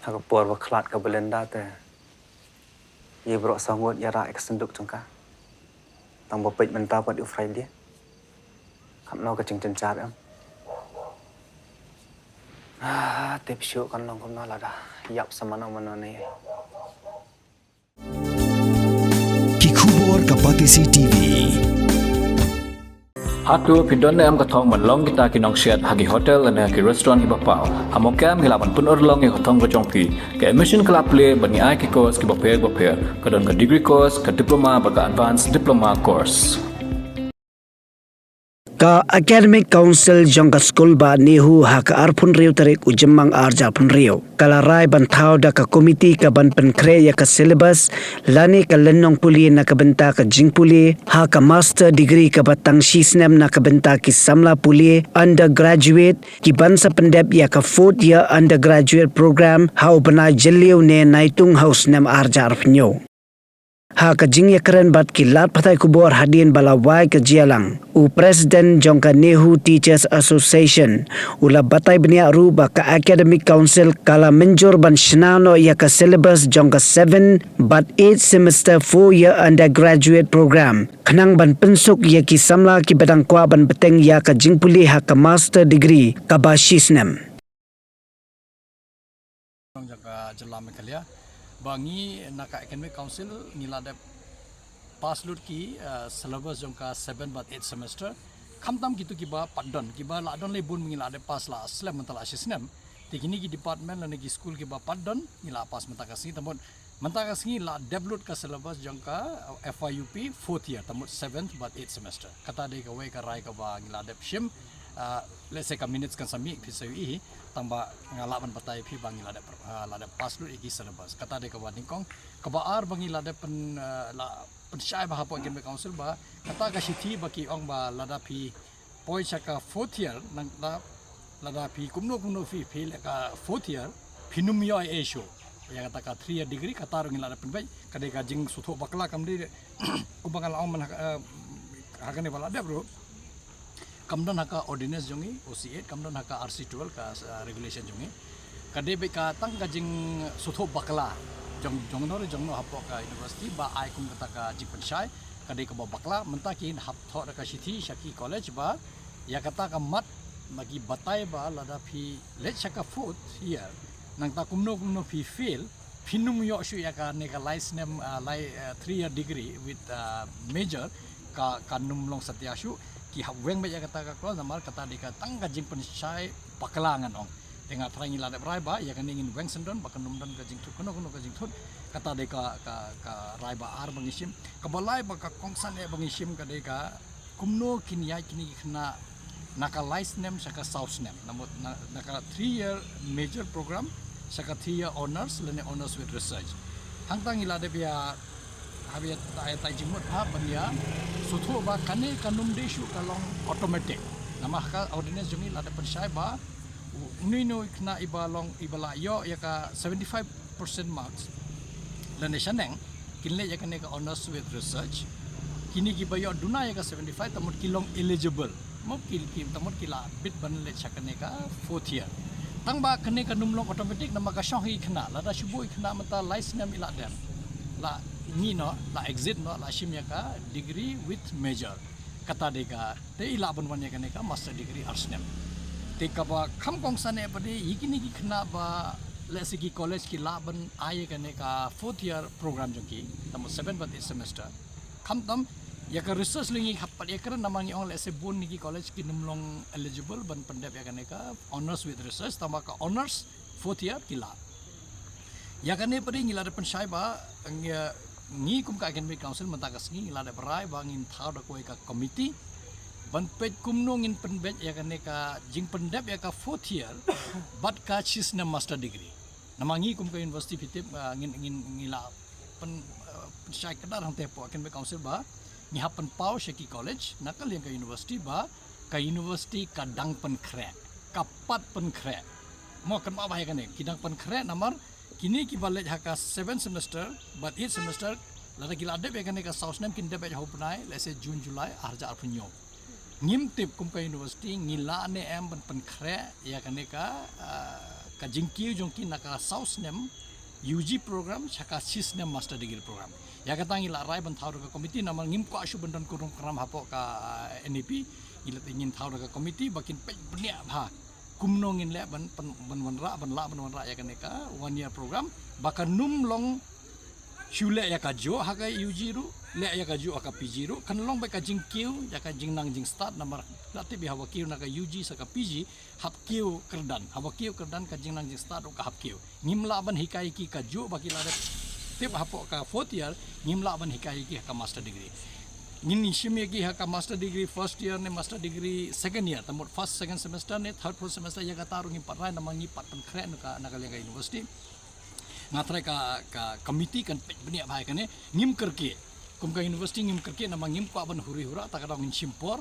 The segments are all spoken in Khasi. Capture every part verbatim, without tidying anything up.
Ha ka por ba khlad ka Belinda te, ïa baroh saw ngut ïa rah ïa ka synduk jong ka. Tang ba peit mynta pat u Friday. Katno ka jingjynjar em. Ah, tip shuh kan long kumno lada ïap sa mano mano ne. Ki khubor ka Batesi T V. Hato phi don ne em ka thong ban long kita ki nongsiat ha ki hotel ne ki restaurant kiba paw? Ha Mawkyrwat ngi lah ban pynurlong ïa ka thong ka jong phi. Ka admission ka la plie bad ngi ai ki course kiba pher ba pher. Ka don ka degree course, ka diploma bad ka advanced diploma course. Ka Academic Council jong ka skul bah NEHU ha ka arphew hynriew tarik u Jymmang arhajar arphew hynriew ka la rai ban thaw da ka komiti ka ban pynkhreh ïa ka syllabus lane ka lynnong pule na ka bynta ka jingpule ha ka master degree kaba tang shi snem na ka bynta ki samla pule undergraduate ki ban sa pyndep ïa ka fourth year undergraduate program ha u bnai Jylliew ne Naitung ha u snem arhajar arphew hynñiew. Ha ka jingïakren bad ki lad pathai khubor hadien ba la wai ka jia lang, u President jong ka NEHU Teachers Association u la batai bniah ruh ba ka Academic Council ka la mynjur ban shna noh ïa ka syllabus jong ka seven bad eight semester four year undergraduate program khnang ban pynsuk ïa ki samla kiba dang kwah ban bteng ïa ka jingpule ha ka master degree kaba shi snem. Jong ka jylla Meghalaya ba ngi na ka Academic Council ngi la dep pass lut ki, eh, syllabus jong ka seven bad eight semester. Khamtam kitu kiba pat don, kiba la don lei bun ngi la dep pass la slem mynta la shi snem. Te kine ki department lane ki skul kiba pat don ngi la pass mynta ka sngi, te mut mynta ka sngi la dep lut ka syllabus jong ka, eh, F Y U P fourth year, te mut seventh bad eighth semester. Kata dei kawei ka rai kaba ngi la dep shim, ah, let's say ka minutes kan sa mih phi sa ïohi, tang ba nga lah ban batai phi ba ngi la dep, ah, la dep pass lut ïa ki syllabus. Kata dei kaba nyngkong, kaba ar ba ngi la dep pyn, ah, la pynshai bha hapoh Academic Council ba kata ka shithi ba ki ong ba lada phi poi sha ka fourth year, nangta lada phi kumno kumno phi fail ïa ka fourth year, phin ym ïoh ei ei shuh ïa kata ka three year degree. Kata ruh ngi la dep pynbeit, ka dei ka jingsngewthuh bakla, kam dei kumba nga la ong mynta ha, eh, ha kane ba la dep ruh. Kam don ha ka ordinance jong ngi, O C eight, kam don ha ka R C twelve, ka, eh, regulation jong ngi. Ka dei beit ka tang ka jingsngewthuh bakla jong, jong no re jong no hapoh ka university ba ai kum kata ka jingpynshai, ka dei kaba bakla. Mynta ki hap thoh da ka shithi sha ki college ba ïa kata ka mat ba ki batai ba lada phi leit sha ka fourth year, nangta kumno kumno phi fail, phin ym ïoh shuh ïa kane ka lai snem, ah, lai, ah, three year degree with, ah, major, ka, kan ym long satia shuh. Ki hap weng beit ïa kata ka clause namar kata dei ka tang ka jingpynshai bakla ngan ong. Te nga trai ngi la dep rai ba ïa kane ngin weng sngewdon ba kan ym don ka jingthut, kano kano ka jingthut. Kata dei ka, ka, ka rai ba ar ba ngi shim. Kaba lai ba ka kongsan eh ba ngi shim ka dei ka kumno kin ïaid kine ki khynnah na ka lai snem sha ka saw snem, na mut na, na ka three year major program sha ka three year honours lane honours with research. Hangta ngi la dep ïa, hap ïa tai, tai jingmut bha ban ïa sngewthuh ba kane kan ym dei shuh ka long automatic. Namar ha ka ordinance jong ngi la dep pynshai ba u, une une u khynnah iba long, iba la ïoh ïa ka seventy five percent marks lane shaneng, kin leit ïa kane ka honours with research. Kine kiba ïoh duna ïa ka seventy five, te mut ki long eligible. Mo ki, ki, te mut ki la bit ban leit sha kane ka fourth year. Tang ba kane kan ym long automatic namar ka shong ha i khynnah, lada shu buh i khynnah mynta lai snem i la dep, la ngi noh, la exit noh, la shim ïa ka degree with major. Kata dei ka, te i lah ban wan ïa kane ka master degree ar snem. Te kaba kham kongsan eh pat dei ïa kine ki khynnah ba, let's say, ki college ki lah ban ai ïa kane ka fourth year program jong ki, te mut seven bad eight semester. Khamtam ïa ka research lei ngi hap pat ïakren namar ngi ong, let's say, bun na ki college kin ym long eligible ban pyndep ïa kane ka honours with research, tang ba ka honours fourth year ki lah. Ïa kane pat dei ngi la dep pynshai ba ngi, ngi kum ka Academic Council mynta ka sngi ngi la dep rai ba ngin thaw da kawei ka committee ban peit kumno ngin pynbeit ïa kane ka jingpyndep ïa ka fourth year bad ka shi snem master degree. Namar ngi kum ka university, phi tip, ah, ngin, ngin, ngi la pyn, ah, pynshai kdar hangta hapoh Academic Council ba ngi hap pynpaw sha ki college na ka liang ka university ba ka university ka dang pynkhreh, ka pat pynkhreh. Mo, kynmaw bha ïa kane, ki dang pynkhreh namar kine kiba leit ha ka seven semester bad eight semester, lada ki la dep ïa kane ka saw snem kin dep beit ha u bnai, let's say, June, July arhajar arphew hynñiew. Ngim tip kum ka university ngi lah ne em ban pynkhreh ïa kane ka, ah, Ka jingkiew jong ki na ka saw snem U G program sha ka shi snem master degree program. Ïa kata ngi la rai ban thaw da ka committee namar ngim kwah shuh ban don kurum kram hapoh ka N E P. Ngi la ngin thaw da ka committee ba kin peit bniah bha kumno ngin leh ban ban wanrah ban lah ban wanrah ïa kane ka one year program ba kan ym long shu leh ïa kajuh ha ka U G ruh, leh ïa kajuh ha ka P G ruh, kan long beit ka jingkiew ïa ka jingnang jingstad namar la tip ïa haba kiew na ka U G sha ka P G, hap kiew kyrdan, haba kiew kyrdan ka jingnang jingstad ruh ka hap kiew. Ngim lah ban hikai ki kajuh ba ki la dep tip hapoh ka fourth year, ngim lah ban hikai ki ha ka master degree. Ngin shim ïa ki ha ka master degree first year ne master degree second year, te mut first second semester ne third fourth semester ïa kata ruh ngim pat rai namar ngi pat pynkhreh na ka na ka liang ka university. Nga trai ka ka committee kan peit bniah bha ïa kane, ngim kyrkieh. Kum ka university ngim kyrkieh namar ngim kwah ban huri hura, ta ka daw ngin shim por.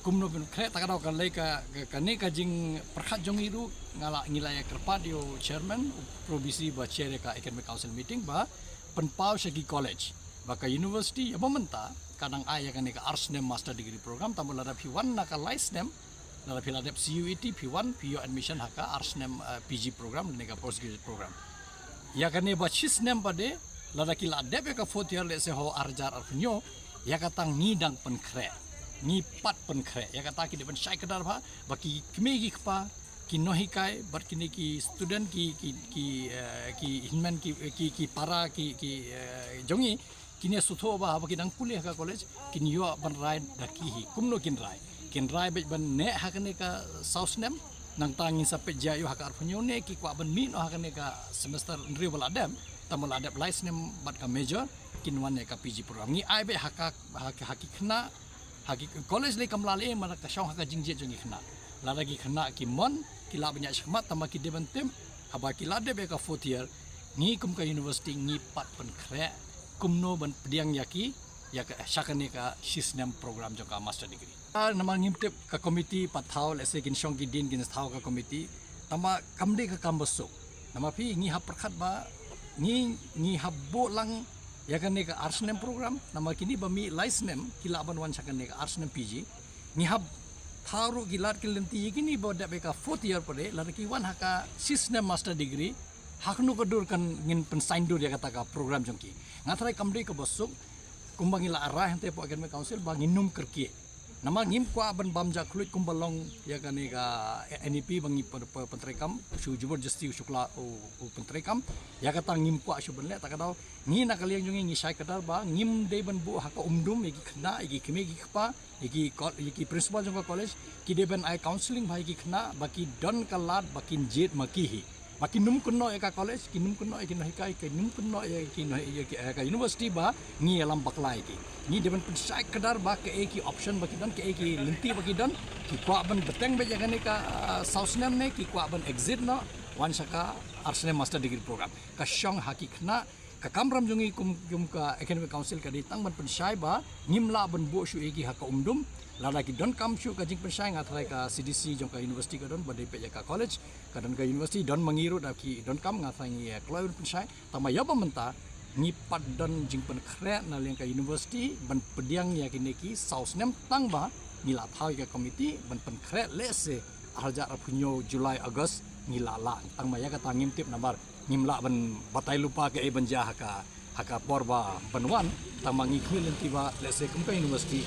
Kumno ban khreh, ta ka daw ka lei ka kane ka jingpyrkhat jong ngi ruh nga la ngi la ïa kyrpad ïa u chairman u Pro B C ba chair ïa ka academic council meeting ba pynpaw sha ki college ba ka university ïa ba mynta ka dang ai ïa kane ka ar snem master degree program, ta mut lada phi wan na ka lai snem, lada phi la dep C U E T phi wan phi ïoh admission ha ka ar snem P G program ne ka postgraduate program. Ïa kane ba shi snem ba de lada ki la dep ïa ka fourth year lehse ha ar hajar arphew hynñiew, ïa kata ngi dang pynkhreh, ngi pat pynkhreh. Ïa kata ki dei ban shai kdar bha ba ki kmie ki kpa, ki nonghikai bad kine ki student ki ki ki hynmen ki ki para ki ki jong ngi, kin ïa sngewthuh ba haba ki dang pule ha ka college kin ïoh ban rai da ki hi. Kumno kin rai? Kin rai beit ban neh ha kane ka saw snem, nangta ngin sa peit jia ïoh ha ka arphew hynñiew ne ki kwah ban mih noh ha kane ka semester hynriew ba la dep, ta mut la dep lai snem bad ka major, kin wan ïa ka P G program. Ngi ai beit ha ka ha ki khynnah ha ki college lei kam lah lei, namar ka shong ha ka jingjied jong ki khynnah. Lada ki khynnah ki mon ki lah ban ïa shakmat, tangba ki dei ban tip haba ki la dep ïa ka fourth year, ngi kum ka university ngi pat pynkhreh kumno ban pdiang ïa ki ïa ka sha kane ka shi snem program jong ka master degree. Namar ngim tip ka committee pat thaw, lehse kin shong ki dien kin thaw ka committee. Tangba kam dei ka kam ba suk. Namar phi ngi hap pyrkhat ba ngi ngi hap buh lang ïa kane ka ar snem program, namar kine ba mih lai snem ki lah ban wan sha kane ka ar snem P G. Ngi hap thaw ruh ki lad ki lynti ïa kine ba dep ïa ka fourth year pat de, lada ki wan ha ka shi snem master degree, ha kano ka dur kan ngin pynsain dur ïa kata ka program jong ki. Nga trai kam dei ka ba suk, kumba ngi la rai hangta hapoh academic council ba ngin ym kyrkieh. Namar ngim kwah ban bam jakhluit kumba long ïa kane ka N E P ba ngi pyntreikam, shu jubor jasti u shu kylla u pyntreikam. Ïa kata ngim kwah shu ban leh, ta ka daw ngi na ka liang jong ngi ngi shai kdar ba ngim dei ban buh ha ka umdum ïa ki khynnah, ïa ki kmie ki kpa, ïa ki principal jong ka college ki dei ban ai counselling bha ïa ki khynnah ba ki don ka lad ba kin jied ma ki hi. Ba kin ym kynnoh ïa ka college, kin ym kynnoh ïa ki nonghikai, kin ym kynnoh ïa ki university ba ngi ïalam bakla ïa ki. Ngi dei ban pynshai kdar ba kaei ki option ba ki don, kaei ki lynti ba ki don. Ki kwah ban bteng beit ïa kane ka saw snem ne ki kwah ban exit noh wan sha ka ar snem master degree program. Ka shong ha ki khynnah. Ka kamram jong ngi kum kum ka academic council ka dei tang ban pynshai ba ngim lah ban buh shuh ïa ki ha ka umdum. Lada ki donkam shuh ka jingpynshai, nga trai ka C D C jong ka university ka don ba dei peit ïa ka college, ka don ka university, don ma ngi ruh da ki donkam, nga trai ngi kloi ban pynshai. Tangba ïa ba mynta ngi pat don jingpynkhreh na liang ka university ban pdiang ïa kine ki saw snem, tangba ngi la thaw ïa ka committee ban pynkhreh lehse ar hajar arphew hynñiew July August ngi la lah, tangba ïa kata ngim tip namar ngim lah ban batai lypa kaei ban jia ha ka ha ka por ba ban wan. Tangba ngi khmih lynti ba lehse kum ka university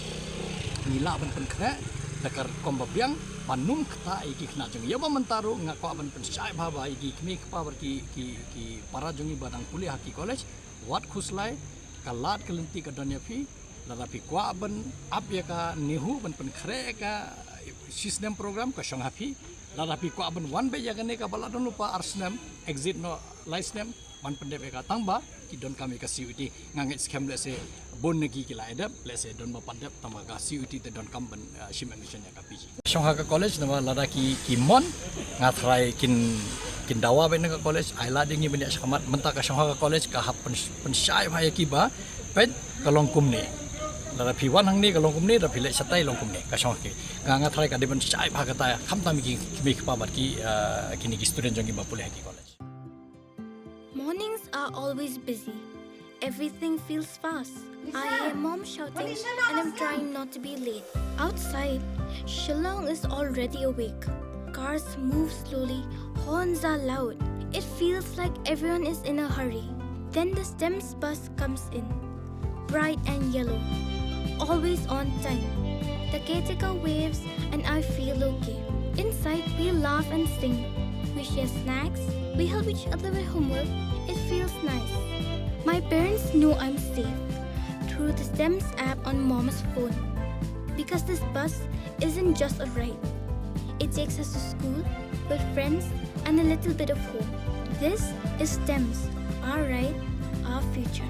ngi lah ban pynkhreh da ka rukom ba biang ban ym ktah ïa ki khynnah jong ngi. Ïa ba mynta ruh nga kwah ban pynshai bha ba ïa ki kmie kpa bad ki ki ki para jong ngi ba dang pule ha ki college, wat khuslai, ka lad ka lynti ka don ïa phi. Lada phi kwah ban ap ïa ka NEHU ban pynkhreh ïa ka shi snem program, ka shong ha phi. Lada phi kwah ban wan beit ïa kane kaba la don lypa ar snem, exit noh lai snem, ban pyndep ïa ka, tangba ki donkam ïa ka C U E T. Nga ngeit skhem lehse bun na ki ki la ïa dep, lehse don ba pat dep, tangba ka C U E T te donkam ban, eh, shim admission ïa ka P G. Shong ha ka college namar lada ki ki mon, nga trai kin kin dawa beit na ka college, ai lad ïa ngi ban ïa shakhmat. Mynta ka shong ha ka college, ka hap pyn- pynshai bha ïa ki ba peit ka long kumne. Lada phi wan hangne ka long kumne, lada phi leit shatai long kumne, ka shong ha ki. Nga nga trai ka dei ban shai bha kata, khamtam ïa ki kmie kpa bad ki, eh, kine ki student jong ngi ba pule ha ki college. Mornings are always busy. Everything feels fast. I hear mom shouting and I'm trying not to be late. Outside, Shillong is already awake. Cars move slowly, horns are loud. It feels like everyone is in a hurry. Then the STEMS bus comes in, bright and yellow, always on time. The caretaker waves and I feel okay. Inside, we laugh and sing. We share snacks. We help each other with homework. It feels nice. My parents know I'm safe through the STEMS app on mom's phone. Because this bus isn't just a ride. It takes us to school, with friends, and a little bit of home. This is STEMS, our ride, our future.